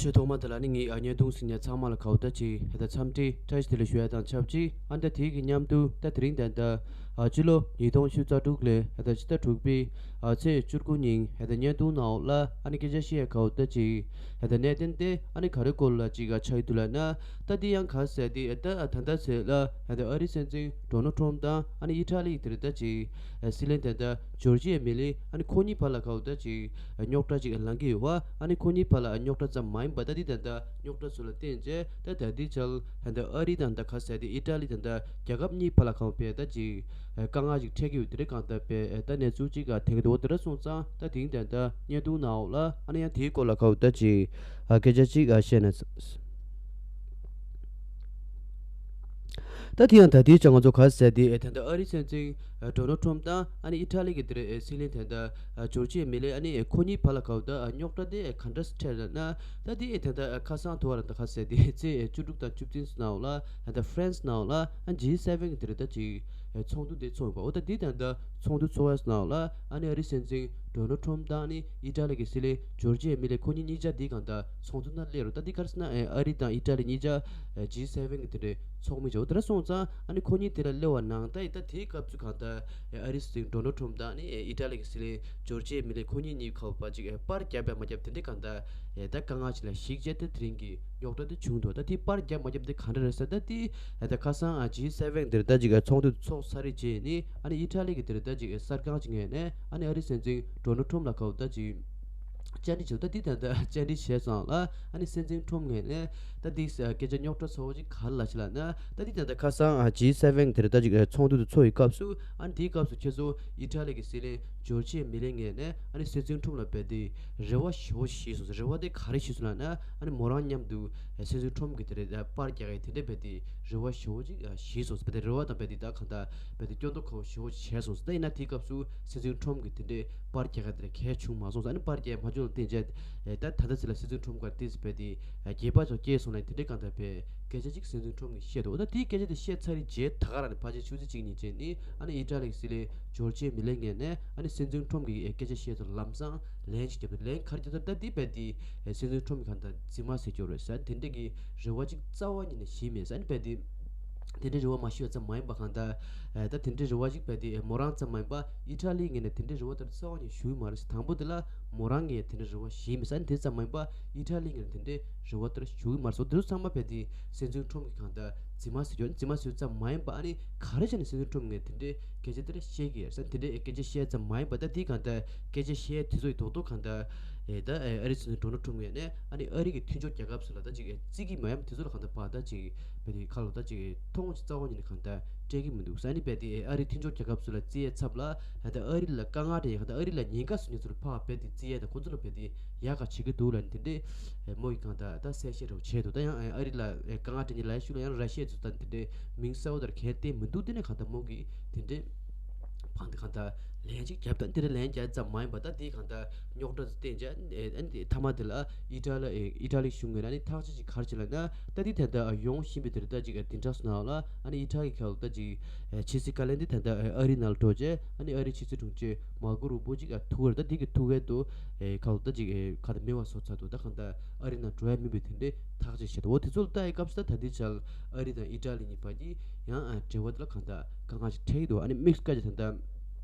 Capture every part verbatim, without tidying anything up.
ཆོས་ཐོག་མ་དེ་ལ་ནི་ངའི་ཨ་བརྙན་ཐུང་གཟིགས་མཁན་ཚང་མ་ལ་ཁ་བ་ད་ཅིག་ཧེ་ད་འཚམས་འདྲི་བཀྲ་ཤིས་བདེ་ལེགས་ཞུ་ཡ་དང་ཆབས་ཅིག་ཨ་ད་དེའི་གི་མཉམ་དུ་ད་དེ་རིང་ད་ད་ཨ་སྤྱི་ལོ་ཉིས་སྟོང་བཅུ་རྩ་དྲུག་ལོའི་ཧེ་ད་ཕྱི་ཟླ་དྲུག་པའི་ཨ་ཚེས་བཅུ་དགུ་ཉིན་ཧེ་ད་བརྙན་ཐུང་ནང་ལ་ཨ་ནི་སྐད་ཆ་བཤད་ཡ་ཁ་བ་ད་ཅིག་ཧེ་ད་གནད་དོན་དེ་ཨ་ནི་ག་རེ་སྐོར་ལ་ཅིག་ཨ་ཆགས་ཡོད་འདུག་ལབ་ན། ད་དེ་ཡང་ག་ཟེར་དེ་ད་ད་ད་ཚེ་ལ་ད་ཨ་རི་སྲིད་འཛིན་ཌོ་ནལ་ཊམ་དང་ཨ་ནི་ཨི་ཊ་ལི་དེར་ད་ཅིག་སྲིད་བློན་དེ་ད་ཇོར་ཇི་ཡ་མེ་ལི་ཨ་ནི་ཁོ་གཉིས་བར་ལ་ག་བ་ད་ཅིག་རྙོག་དྲ་ཅིག་ལངས་ཀྱི་ཡོད་པ། ཨ་ནི་ཁོ་གཉིས་བར་ལ་རྙོག་དྲ་ཙམ་མ་ཡིན་པ་ད་དེ་ད་ད་རྙོག་དྲ་ཚོ་ལ་བརྟེན་བྱས་ད་ད་དེ་ཆལ་ད་ཨ་རི་དང་ད་ག་ཟེར་དེ་ཨི་ཊ་ལི་དང་ད་རྒྱལ་ཁབ་གཉིས་བར་ལ་ག་བ་བས་ད་ཅིག་དཀའ་ངལ་ཅིག་འཕྲད་ཀྱི་ཡོད་དེ་རེད། གང་ལྟར་བས་ད་གནས་ཚུལ་ཅིག་ག་དེང་དུ་དེ་འདྲ་སོང་ཙང་ད་དེང་དེ་ད་བརྙན་ཐུང་ནང་འོག་ལ་ཨ་ནི་ཡང་དེའི་སྐོར་ལ་ག་བ་ད་ཅིག་སྐད་ཆ་ཅིག་བཤད་ན། ད་དེ་ཡང་ད་དེའི་ཆ་ང་ཚོ་ག་ཟེར་དེ་ད་ད་ཨ་རི་སྲིད་འཛིན་ཌོ་ནལ་ཊམ་དང་ཨ་ནི་ཨི་ཊ་ལི་གི་དེར་སྲིད་བློན་དེ་ད་ཇོར་ཇི་ཡ་མེ་ལི་ཨ་ནི་ཁོ་གཉིས་བར་ལ་ག་བ་ད་རྙོག་དྲ་དེ་ག་འདྲ་འཕྲད་ལབ་ན། ད་དེ་ད་ད་ཁ་སང་དུ་བ་ལ་ད་ག་ཟེར་དེ་ཚེས་བཅུ་དྲུག་དང་བཅུ་བདུན་ནང་ལ་ད་ད་ཧྥ་རན་སི་ནང་ལ་ཨ་ཇི་སེ་ཝེན་གི་དེར་ད་ཅིག་ཚོགས་འདུ་དེ་ཚོགས་ཡོད་པ། འོ་ད་དེ་ད་ད་ཚོགས་འདུ་ཚོགས་པའི་ནང་ལ་ཨ་ནི་ཨ་རི་སྲིད་འཛིན་ཌོ་ནལ་ཊམ་དང་ཨ་ནི་ཨི་ཊ་ལི་གི་སྲིད་བློན་ཇོར་ཇི་ཡ་མེ་ལི་ཁོ་གཉིས་གཉིས་ཆ་དེ་གང་ལྟར་ཚོགས་འདུ་ནང་སླེབས་རོགས། ད་དེ་ག་རེ་ཟེར་ན་ཨ་རི་དང་ཨི་ཊ་ལི་གཉིས་ཆ་ཇི་སེ་ཝེན་གི་དེ་འདྲའི་ཚོགས་མི་བྱ་འོ་དེ་འདྲ་སོང་ཙང་ཨ་ནི་ཁོ་གཉིས་དེ་ལ་སླེབས་པ་ནང་ད་ཡི་ད་དེའི་སྐབས་སུ་གང་ལྟར་ཨ་རི་སྲིད་འཛིན་ཌོ་ནལ་ཊམ་དང་ཨ་ནི་ཨི་ཊ་ལི་གི་སྲིད་བློན་ཇོར་ཇི་ཡ་མེ་ལི་ཁོ་གཉིས་གཉིས་ཁ་བ་ཅིག་པར་བརྒྱབ་པ་མ་བརྒྱབ་དེ་འདྲའི་གང་ལྟར་ད་དཀའ་ངལ་ཅིག་ལ་གཞིགས་བྱས་ད་དེ་རིང་གི་རྙོག་དྲ་དེ་བྱུང་འདུག་ད་དེ་པར་བརྒྱབ་མ་བརྒྱབ་དེ་ག་འདྲ་རེད་ཟེར་ད་དེ་ད་ཁ་སང་ཇི་སེ་ཝེན་དེར་ད་ཅིག་ཚོགས་འདུ་ཚོགས་ཚར་རེད་རྗེས་ནི་ཨ་ནི་ཨི་ཊ་ལི་གི་དེར་ད་ཅིག་གསར་ཁང་ཅིག་ངོས་ནས་ཨ་ནི་ཨ་རི་སྲིད་འཛིན་ཌོ་ནལ་ཊམ་ལ་ག་བ་ད་ཅིག་བཅར་འདྲི་བྱས། ད་དེ་ད་ད་བཅར་འདྲི་བྱས་ཙང་ལ་ཨ་ནི་སྲིད་འཛིན་ཊམ་ངོས་ནས་ད་དེ་སྐད་ཆ་རྙོག་དྲ་ཚ་བོ་ཅིག་ག་རེ་ལབ་ཅིག་ལབ་ན། ད་དེ་ད་ད་ཁ་སང་ཇི་སེ་ཝེན་དེར་ད་ཅིག་ཚོགས་འདུ་དེ་ཚོགས་པའི་སྐབས་སུ་ཨ་ནི་དེའི་སྐབས་སུ་ཁྱེད་ཚོ་ཨི་ཊ་ལི་གི་སྲིད་བློན་ཇོར་ཇི་ཡ་མེ་ལི་ངོས་ནས་ཨ་ནི་སྲིད་འཛིན་ཊམ་ལ་རྦད་དེ་རེ་བ་ཞེ་པོ་ཞིག་བྱས་སོང་ཟེར། རེ་བ་དེ་ག་རེ་ཞིག་སོང་ལབ་ན་ཨ་ནི་མོ་རང་མཉམ་དུ་སྲིད་འཛིན་ཊམ་གི་དེ་རེད་པར་རྒྱག་ཡ་དེ་འདྲ་རྦད་དེ་རེ་བ་ཞེ་པོ་ཅིག་བྱས་སོང་ཟེར། རྦད་དེ་རེ་བ་དང་རྦད་དེ་ད་གང་ལྟར་རྦད་དེ་སྐྱོ་མདོག་ཁ་པོ་ཞེ་པོ་ཅིག་བྱས་སོང་ཟེར། ད་ཡིན་ན་དེའི་སྐབས་སུ་སྲིད་འཛིན་ཊམ་གི་དེ་འདྲའི་པར་རྒྱག་ཡ་དེ་འདྲ་གལ་བྱུང་མ་སོང་ཟེར། ཨ་ནི་པར་རྒྱག་མ་བྱུང་ལ་བརྟེན་བྱས་ད་ད་ལྟ་ཚེ་ལ་སྲིད་འཛིན་ཊམ་ག་དེ་རྦད་དེ་རྒྱས་པ་ཅིག་སྐྱེས་སོང་ལ་དེ་འདྲའི་གང་ལྟར་རྦད་སྐད་ཆ་ཅིག་སྲིད་འཛིན་ཊམ་གིས་བཤད་འདུག་ད་དེའི་སྐད་ཆ་དེ་བཤད་ཚར་རེད་རྗེས་ད་ག་རང་ནས་ཕལ་ཆེར་ཆུ་ཚོད་གཅིག་གཉིས་རྗེས་ནི་ཨ་ནི་ཨི་ཊ་ལི་གི་སྲིད་བློན་ཇོར་ཇི་ཡ་མེ་ལི་ངོས་ནས་ཨ་ནི་སྲིད་འཛིན་ཊམ་གི་སྐད་ཆ་བཤད་ཚུལ་ལམ་སང་ལན་ཅིག་བརྒྱབ་འདུག་ལན་ག་རེ་བརྒྱབ་འདུག་ད་དེ་རྦད་དེ་སྲིད་འཛིན་ཊམ་གྱིས་གང་ལྟར་རྫུན་མ་ཟེར་རྒྱུ་རེད་ཟེར། དེ་འདྲ་གི་རེ་བ་ཅིག་རྩ་བ་ཉིད་ནས་ཞིག་མེད་ཟེར། ཨ་ནི་རྦད་དེ་དེ་འདྲའི་རེ་བ་མ་ཞིག་པ་ཙམ་མ་ཡིན་པ་གང་ལྟར་ད་དེ་འདྲའི་རེ་བ་ཅིག་རྦད་དེ་མོ་རང་ཙམ་མ་ཡིན་པ་ཨི་ཊ་ལིའི་ངོས་ནས་དེ་འདྲའི་རེ་བ་ལྟར་རྩ་བ་ཉིད་ཞུ་གི་མ་རེད་ཟེར། དང་པོ་དེ་ལ་མོ་རང་ངོས་དེ་འདྲའི་རེ་བ་ཞིག་མེད་ཟེར། ཨ་ནི་དེ་ཙམ་མ་ཡིན་པ་ཨི་ཊ་ལིའི་ངོས་ནས་དེ་འདྲའི་རེ་བ་ལྟར་ཞུ་གི་མ་རེད་ཟེར། དེ་ཚོ་ཚང་མ་རྦད་དེ་སྲིད་འཛིན་ཊམ་གྱིས་གང་ལྟར་རྫུན་མ་ཟེར་རྒྱུ། རྫུན་མ་ཟེར་ཙམ་མ་ཡིན་པ་ཨ་ནི་ག་རེ་བྱས་ནས་སྲིད་འཛིན་ཊམ་ངོས་དེ་འདྲའི་སྐད་ཆ་དེ་འདྲ་བཤད་ཀྱི་ཡོད་ཟེར། དེ་འདྲའི་སྐད་ཆ་བཤད་ཙམ་མ་ཡིན་པ་ད་དེ་གང་ལྟར་སྐད་ཆ་བཤད་དེ་ཚོ་ཡི་རྡོག་རྡོག་གང་ལྟར་ཨེ་ད་ཨེ་ཨ་རི་སྲིད་འཛིན་ཌོ་ནལ་ཊམ་ངོས་ནས་ཨ་ནི་ཨ་རི་གི་མཐུན་ཕྱོགས་རྒྱལ་ཁབ་ཚོ་ལ་ད་ཅིག་ཨེ་བརྩི་གི་མ་ཡིན་དེ་ཚོ་ལ་གང་ལྟར་ཕར་ད་ཅིག་རྦད་དེ་ཁ་ལོ་ད་ཅིག་ཨེ་མཐོང་ཅིག་རྩ་བ་ཉིད་ནས་གང་ལྟར་སྤྲད་ཀྱི་མི་འདུག་ཟེར། ཨ་ནི་རྦད་དེ་ཨེ་ཨ་རི་མཐུན་ཕྱོགས་རྒྱལ་ཁབ་ཚོ་ལ་བརྩི་ཡའི་ཚབ་ལ་ཨེ་ད་ཨ་རི་ལ་དཀའ་ངལ་སྤྲད་ཡ་གང་ལྟར་ཨ་རི་ལ་ཉེན་ཁ་བཟོ་མཁན་ཚོ་ལ་ཕར་རྦད་དེ་བརྩི་ཡ་དང་ཁོ་ཚོ་ལ་རྦད་དེ་ཡག་ག་བྱེད་ཀྱི་འདུག་ལབ་ནས་དེ་འདྲའི་ཨེ་མོ་ཡི་གང་ལྟར་ད་གསལ་བཤད་འདྲ་བོ་བྱས་འདུག་ད་ཡང་ཨེ་ཨ་རི་ལ་ཨེ་དཀའ་ངལ་སྤྲད་མཁན་ལ་ཡ་ཤུ་ལ་ཡང་ར་ཤི་ཡའི་ཚོ་ད་དེ་འདྲའི་མིང་གསལ་བོ་དེར་གང་བསྟན་མི་འདུག་དེ་ནས་གང་ལྟར་མོ་གིས་དེ་འདྲའི་བང་དེ་གང་ལྟར་ལན་ཅིག་བརྒྱབ་དང་དེ་འདྲ་ལན་བརྒྱབ་ཙམ་མ་ཡིན་པ་ད་དེ་གང་ལྟར་རྙོག་དྲ་ཚོ་བསྟན་བྱས་ཨ་ནི་མཐའ་མ་དེ་ལ་ཨི་ཊ་ལི་ཨི་ཊ་ལི་གཞུང་ངོས་ནས་ཨ་ནི་ཐག་གཅོད་ཅིག་ག་རེ་བྱས་ལབ་ན། ད་དེ་ད་ལྟ་ཡོང་བཞིན་པའི་དེ་རེད། ད་ཅིག་བདུན་ཕྲག་ཙམ་ནང་ལ་ཨ་ནི་ཨི་ཊ་ལི་གི་ཁ་ལ་ད་ཅིག་ཕྱི་སྲིད་བཀའ་བློན་དེ་ད་ལྟ་ཨ་རི་ནང་ལ་འགྲོ་བྱས་ཨ་ནི་ཨ་རིའི་ཕྱི་སྲིད་དྲུང་ཆེ་མར་ཀོ་རུ་བོ་ཅིག་ཐུག་གི་རེད། ད་དེ་གི་ཐུག་གི་འདུག་ཁ་ལ་ད་ཅིག་ག་ད་མེད་པ་བཟོ་ཚར་འདུག་ད་གང་ལྟར་ཨ་རི་ནང་འགྲོ་ཡ་མིན་པའི་དེ་འདྲའི་ཐག་གཅོད་བྱས་འདུག་འོ་དེ་ཚོ་ལ་ལྟ་ཡི་སྐབས་སུ་ད་ད་ལྟའི་ཆར་ཨ་རི་དང་ཨི་ཊ་ལི་གཉིས་བར་གྱི་ཡང་ཨ་འབྲེལ་བ་དེ་ལ་གང་ལྟར་དཀའ་ངལ་ཞིག་འཕྲད་ཀྱི་འདུག་ཨ་ནི་དམིགས་བཀར་གྱི་ད་ལྟ་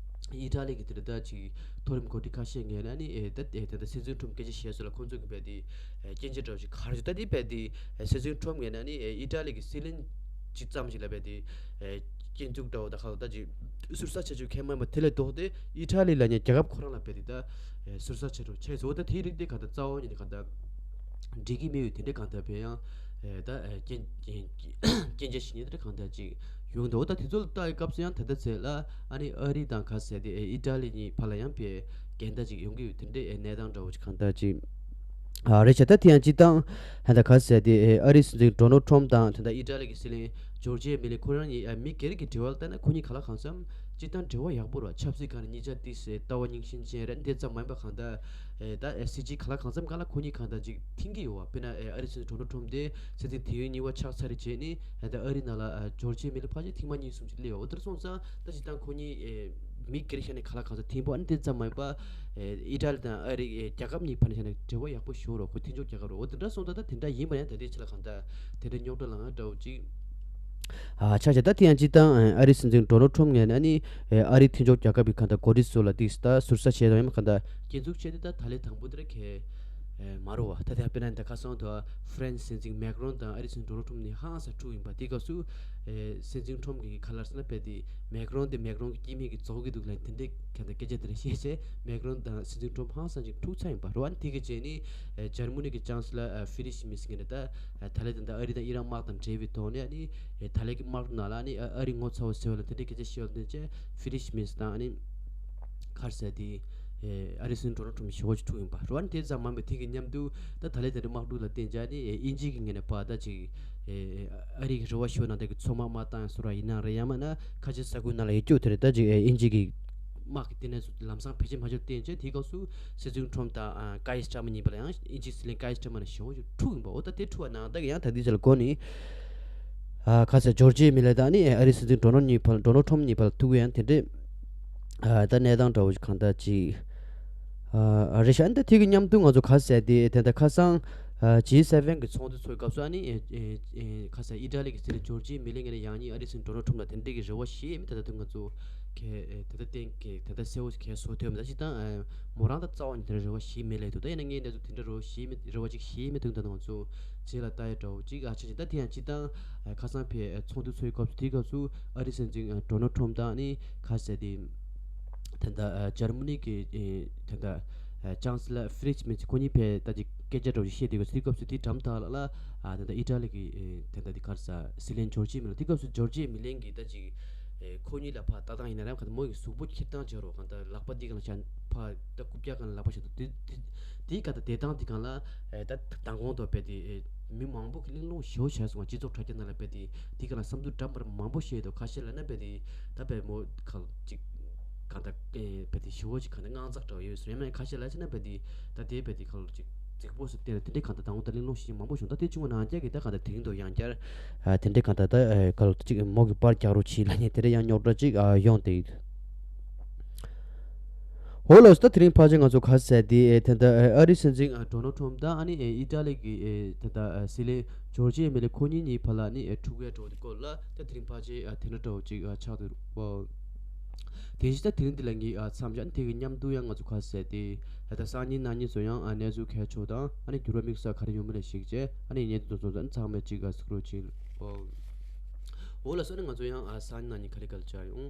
ཨི་ཊ་ལི་གི་དེ་ལ་ད་ཅིག་མཐོ་རིམ་འགོ་ཁྲིད་ཁ་ཤས་ངོས་ནས་ཨ་ནི་ཨེ་ད་ཨེ་ད་ལྟ་སྲིད་འཛིན་ཁྲོམ་སྐད་ཆ་བཤད་སྲོལ་ལ་ཁོང་ཚོ་གི་རྦད་དེ་ཨེ་སྐྱོན་བརྗོད་འདྲ་བོ་ཞིག་ག་རེ་ཞིག་ད་དེ་རྦད་དེ་ཨེ་སྲིད་འཛིན་ཁྲོམ་ངོས་ནས་ཨ་ནི་ཨེ་ཨི་ཊ་ལི་གི་སྲིད་བློན་ཅིག་ཙམ་ཞིག་ལ་རྦད་དེ་ཨེ་སྐྱོན་འཛུགས་འདྲ་བོ་ད་ག་ལ་ད་ཅིག་ཟུར་ཟ་བྱེད་རྒྱུ་ཁས་མ་མ་དེ་ལས་ལྡོག་སྟེ་ཨི་ཊ་ལི་ལ་ཉེ་རྒྱལ་ཁབ་ཁོ་རང་ལ་རྦད་དེ་ད་ཨེ་ཟུར་ཟ་བྱེད་འདྲ་བོ་བྱས་སོང་། ད་དེའི་རིགས་དེ་གང་ལྟར་རྩ་བ་ཉིད་ནས་གང་ལྟར་འགྲིག་གི་མེད་པའི་དེ་འདྲ་གང་ལྟར་བས་ཡང་ཨེ་ད་ཨེ་སྐྱོན་སྐྱོན་སྐྱོན་ཆ་ཞིག་ནི་དེ་འདྲ་གང་ལྟར་ཅིག་ཡོང་འདུག་ད་དེ་ཚོ་ལ་ལྟ་ཡི་སྐབས་སུ་ཡང་ད་ལྟ་ཚེ་ལ་ཨ་ནི་ཨ་རི་དང་ག་ཟེར་དེ་ཨི་ཊ་ལི་གཉིས་བར་ལ་ཡང་བས་འགལ་ཟླ་ཅིག་ཡོང་གི་ཡོད། དེ་འདྲའི་གནས་སྟངས་འདྲ་བོ་ཅིག་གང་ལྟར་ཅིག་ཨ་རེད་བྱས། ད་དེ་ཡང་སྤྱིར་བཏང་ད་ལྟ་ག་ཟེར་དེ་ཨ་རིའི་སྲིད་འཛིན་ཌོ་ནལ་ཊམ་དང་ད་ལྟ་ཨི་ཊ་ལི་གི་སྲིད་བློན་ཇོར་ཇི་ཡ་མེ་ལི་ཁོ་རང་གཉིས་མི་སྒེར་གྱི་འབྲེལ་བ་ལ་ལྟ་ན་ཁོ་གཉིས་ག་ལ་གང་འཚམ་སྤྱིར་བཏང་འབྲེལ་བ་ཡག་པོ་རེད། ཆབ་སྲིད་སྒང་ནས་གཉིས་ཆ་ཏོག་ཙམ་ལྟ་བ་རྙིང་ཞེན་ཅན་རེད། དེ་ཙམ་མ་ཡིན་པ་གང་ལྟར་ད་སྲིད་སྤྱི་ག་ལ་གང་འཚམ་སྒང་ལ་ཁོ་གཉིས་གང་ལྟར་ཅིག་མཐུན་གྱི་ཡོད་པ། དཔེར་ན་ཨ་རིའི་སྲིད་འཛིན་ཌོ་ནལ་ཊམ་དེ་སྲིད་འཛིན་དུས་ཡུན་གཉིས་པ་ཆགས་ཚར་རེད་བྱས་ནི་ད་ཨ་རི་ནང་ལ་ཇོར་ཇི་མེ་ལི་ཕལ་ཆེར་ཐེངས་མ་གཉིས་གསུམ་ཅིག་སླེབས་ཡོད། འོ་དེར་སོང་ཙང་ད་སྤྱིར་བཏང་ཁོ་གཉིས་ མི་སྒེར་ཆ་ནས་ཁ་ལག་གང་ས་འཐེན་པོ། ཨ་ནི་དེ་ཙམ་མ་ཡིན་པ་ཨི་ཊ་ལི་དང་ཨ་རི་རྒྱལ་ཁབ་གཉིས་བར་ནས་ཆ་ནས་འབྲེལ་བ་ཡག་པོ་ཞིག་རོ། ཁོ་མཐུན་ཕྱོགས་རྒྱལ་ཁབ་རོ། འོ་དེ་འདྲ་སོང་ཙང་ད་དེ་འདྲ་ཡིན་པ་ཡང་ད་ལྟའི་ཆ་ལ་གང་ལྟར་དེ་འདྲ་རྙོག་དྲ་ལངས་འདྲ་བོ་ཅིག་ཨ་ཆགས་བྱས། ད་དེ་ཡང་སྤྱིར་བཏང་ཨ་རིའི་སྲིད་འཛིན་ཌོ་ནལ་ཊམ་ངོས་ནས་ཨ་ནི་ཨ་རིའི་མཐུན་ཕྱོགས་རྒྱལ་ཁབ་ཀྱི་གང་ལྟར་འགོ་ཁྲིད་ཚོ་ལ་དེ་ད་ཟུར་ཟ་བྱས་དང་ཡང་མིན་གང་ལྟར་སྐྱོན་འཛུགས་བྱས་ཏེ། ད་ད་ལན་དང་པོ་དེ་ར་གལ་ཨེ་མ་རུང་བ། ད་ལྟ་དཔེར་ན་ད་ཁ་སང་དུ་ཧྥ་རན་སི་སྲིད་འཛིན་མེག་རོན་དང་ཨ་རིའི་སྲིད་འཛིན་ཌོ་ནལ་ཊམ་གཉིས་ཧང་སང་འཁྲུག་ཡིན་པ། དེ་སྐབས་སུ་ཨེ་སྲིད་འཛིན་ཊམ་གྱི་ཁ་ལར་ཟེར་ན་དཔེ་དེ་མེག་རོན་དེ་མེག་རོན་གྱི་སྐྱེ་དམན་གྱི་རྫོགས་ཀྱི་འདུག་ལབ་དེ་འདྲའི་ག་འདྲ་སྐད་ཆ་དེ་འདྲ་བཤད་བྱས། མེག་རོན་དང་སྲིད་འཛིན་ཊམ་ཧང་སང་ཅིག་འཁྲུག་ཚར་ཡིན་པ་རེད་བ། ཨ་ནི་དེ་གི་རྗེས་ནི་ཨེ་འཇར་མ་ནི་གི་ཅང་སི་ལར་ཨེ་ཧྥི་རི་ཤི་མེར་ཟེར་མཁན་རེད། ད་ཨེ་ད་ལན་དེ་འདྲ་ཨ་རི་དང་ཨི་རན་དམག་དང་འབྲེལ་བའི་ཐོག་ནས་ཨ་ནི་ཨེ་ད་ལན་གྱི་དམག་འཁྲུག་ནང་ལ་ཨ་ནི་ཨ་རི་ངོ་ཚ་བོ་ཟེར་བ་ལ་དེ་འདྲའི་སྐད་ཆ་བཤད་པ་དེ་བྱས་ཧྥི་རི་ཤི་མེར་དང་ཨ་ནི་ག་རེ་ཟེར་དེ། ཨེ་ཨ་རིའི་སྲིད་འཛིན་ཌོ་ནལ་ཊམ་ཞེ་པོ་ཅིག་འཁྲུག་ཡིན་པ་རེད་བ། ཨ་ནི་དེ་ཙམ་མ་ཡིན་པར་དེ་གི་མཉམ་དུ་ད་ད་ལན་དེ་འདྲའི་དམག་འཁྲུག་ལ་བརྟེན་བྱས་ནི་ཨེ་དབྱིན་ཇི་གི་ངོས་ནས་ཕར་ད་ཅིག་ཨེ་ཨ་རི་གི་རེ་བ་ཞུ་བ་ནང་དེ་གི་མཚོ་དམག་དམག་བཏང་ཡང་བཟོ་འདྲ་ཡིན་ན་རེད། ཡང་མིན་ན་ཁ་ཆེ་ས་ཁུལ་ནང་ལ་ཡོད་རྒྱུ་དེ་རེད། ད་ཅིག་ཨེ་དབྱིན་ཇི་གི་དམག་གི་ལྟེ་གནས་སུ་ལམ་སང་བེད་སྤྱོད་མ་བྱས་པར་བརྟེན་བྱས། དེའི་སྐབས་སུ་སྲིད་འཛིན་ཊམ་དང་ཨ་ཀ་ཡི་སི་ཊར་མར་གཉིས་བར་ལ་ཡང་དབྱིན་ཇིའི་སྲིད་བློན་ཀ་ཡི་སི་ཊར་མར་ནས་ཞེ་པོ་ཅིག་འཁྲུག་ཡིན་པ། འོ་ད་དེ་འཁྲུག་པ་ནང་ད་གི་ཡང་ད་ལྟའི་ཆ་ལ་གོ་ནི། ཨ་ཁ་ས་ཇོར་ཇི་མེ་ལེ་དང་ནི་ཨ་རིའི་སྲིད་འཛིན་ཌོ་ནལ་གཉིས་བར་ཌོ་ནལ་ཊམ་གཉིས་བར་ཐུག་གི་ཡང་དེ་འདྲའི་ཨ་ད་གནས་སྟངས་འདྲ་བོ་གང་ལྟར་ཅིག་ཨ་རེད་ཤག་ཨ་ནི་ད་དེ་གི་མཉམ་དུ་ང་ཚོ་ག་ཟེར་དེ་དེ་འདྲ་ཁ་སང་ཨ་ཇི་སེ་ཝེན་གི་ཚོགས་འདུ་ཚོགས་སྐབས་སུ་ཨ་ནི་ཨེ་ཨེ་ཨེ་ཁ་ས་ཨི་ཊ་ལི་གི་སྲིད་བློན་ཇོར་ཇི་མེ་ལེ་ངོས་ནས་ཡང་ནི་ཨ་རིའི་སྲིད་འཛིན་ཌོ་ནལ་ཊམ་ལ་དེ་འདྲའི་གི་རེ་བ་བཞེས་མེད། ད་ལྟ་དུ་ང་ཚོ་གལ་ཨེ་ད་ལྟ་གཏན་གལ་ད་ལྟ་གསལ་བོ་གལ་བཟོ་ཐུབ་མེད། ད་སྤྱིར་བཏང་ཨེ་མོ་རང་ད་རྩ་བ་ནས་དེ་འདྲ་རེ་བ་བཞེས་མེད་ལབ་འདུག་ད་ཡིན་ན་ངས་འདི་ཚོ་དེ་འདྲ་རེ་བ་བཞེས་མེད། རེ་བ་ཅིག་བཞེས་མེད་དུས་ད་ང་ཚོ་རྗེས་ལ་ལྟ་ཡ་འདྲ་བོ་ཅིག་ཨ་ཆ་ཅིག་ད་དེ་ཡང་སྤྱིར་བཏང་ཨ་ཁ་སང་ཕེ་ཨ་ཚོགས་འདུ་ཚོགས་ཡི་སྐབས་སུ་དེའི་སྐབས་སུ་ཨ་རིའི་སྲིད་འཛིན་ཨ་ཌོ་ནལ་ཊམ་དང་ནི་ཁ་ཟེར་དེ་ད་ལྟ་ཨ་འཇར་མ་ནི་གི་ཨེ་ད་ལྟ་ཨ་ཅང་སི་ལར་ཧྥི་རི་ཤི་མེར་ཁོ་གཉིས་ཕེ་ད་ཅིག་སྐད་ཆ་འདྲ་བོ་ཅིག་བཤད་དུས་སྐབས་སུ་དེའི་སྐབས་སུ་དེའི་འགྲམ་དག་ལ་ཨ་ད་ལྟ་ཨི་ཊ་ལི་གི་ཨེ་ད་ལྟ་དེ་ག་རེ་ཟ་སྲིད་བློན་ཇོར་ཇི་མེ་ལེ། དེའི་སྐབས་སུ་ཇོར་ཇི་མེ་ལེ་གིས་ད་ཅིག་ཨེ་ཁོ་གཉིས་ལ་ཕར་ལྟ་སྟངས་ཡིན་ན་རམ་ག་ད་མོ་ཡི་གཟུགས་པོ་འཁྱེར་སྟངས་བྱས་རོགས་གང་ལྟར་ལག་པ་འདི་གང་ལ་བཞག་ཕར་ད་རྐུབ་བཀྱག་གང་ལ་ལག་པ་བཞག་འདུག་དེ་དེ་དེའི་ག་ད་བསྡད་སྟངས་འདི་གང་ལ་ཨེ་ད་མདང་དགོང་དུ་བས་དེ་ཨེ་མི་མང་པོ་གི་གླེང་སློང་ཞེ་པོ་བྱས་སོང་བ། སྤྱི་ཚོགས་དྲ་རྒྱ་ནང་ལ་བས་དེ་དེ་གང་ལ་བསམ་ཚུལ་འདྲ་མི་འདྲ་མང་པོ་བཤད་འདུག་ཁ་ཤས་ལ་ན་བས་དེ་ད་བས་མོ་ག་ཅིག་གང་ལྟར་ཨེ་བས་དེ་ཞེ་པོ་ཅིག་གང་ལྟར་དངངས་འཚབ་འདྲ་བོ་ཡོད་སོང་། ཡང་མིན་ཁ་ཤས་ལ་ཅི་ན་བས་དེ་ད་དེ་བས་དེ་ག་ལ་ཅིག་རྫིག་པོ་སུ་བལྟས་ལ་དེ་འདྲའི་གང་ལྟར་དང་པོ་ད་གླེང་སློང་ཞིག་མང་པོ་བྱུང་། ད་དེ་བྱུང་བ་ནང་རྒྱ་གི་ད་གང་ལྟར་དེ་རིང་དུ་ཡང་བསྐྱར་ཨ་དེ་འདྲའི་གང་ལྟར་ད་ཨ་ག་ལ་ཅིག་མོ་གི་པར་རྒྱག་རོགས་བྱེད་ལ་ཉེ་དེ་འདྲའི་ཡང་རྙོག་དྲ་ཅིག་ཨ་ཡོང་དེ་ཡོད། འོ་ལགས་སོ། ད་དེ་རིང་ཕལ་ཆེར་ང་ཚོ་ག་ཟེར་དེ་ཨེ་ད་ལྟ་ཨ་རིའི་སྲིད་འཛིན་ཨ་ཌོ་ནལ་ཊམ་དང་ཨ་ནི་ཨེ་ཨི་ཊ་ལི་གི་ཨེ་ད་ལྟ་ཨ་སྲིད་བློན་ཇོར་ཇི་མེ་ལེ་ཁོ་གཉིས་གཉིས་བར་ལ་ཨ་ནི་ཨེ་འཁྲུག་པའི་འགྲོ་དེ་སྐོར་ལ་ད་དེ་རིང་ཕལ་ཆེར་ཨ་དེ་འདྲ་འདྲ་བོ་ཅིག་ཨ་ཆགས་འདུག་ཨོ། དེ་བཞིན་ད་དེ་རིང་འདི་ལ་ངས་ཨ་མཚམས་བཞག་དེ་གི་མཉམ་དུ་ཡང་ང་ཚོ་ག་ཟེར་དེ་ད་ལྟ་སང་ཉིན་གནངས་ཉིན་ཚོ་ཡང་ཨ་གནས་ཚུལ་གལ་ཆེ་བ་དང་ཨ་ནི་འགྱུར་བ་དམིགས་བསལ་ག་རེ་ཡོང་མིན་ལ་གཞིགས་བྱས་ཨ་ནི་ཉེ་དུ་ཚོ་ཚང་མས་ཅིག་ཨ་གཟིགས་རོགས་བྱེད། ཨོ། འོ་ལགས་སོ། ཨ་ནི་ང་ཚོ་ཡང་ཨ་སང་ཉིན་གནངས་ཉིན་ག་ལེ་ག་ལེ་བཅར་ཡོང་།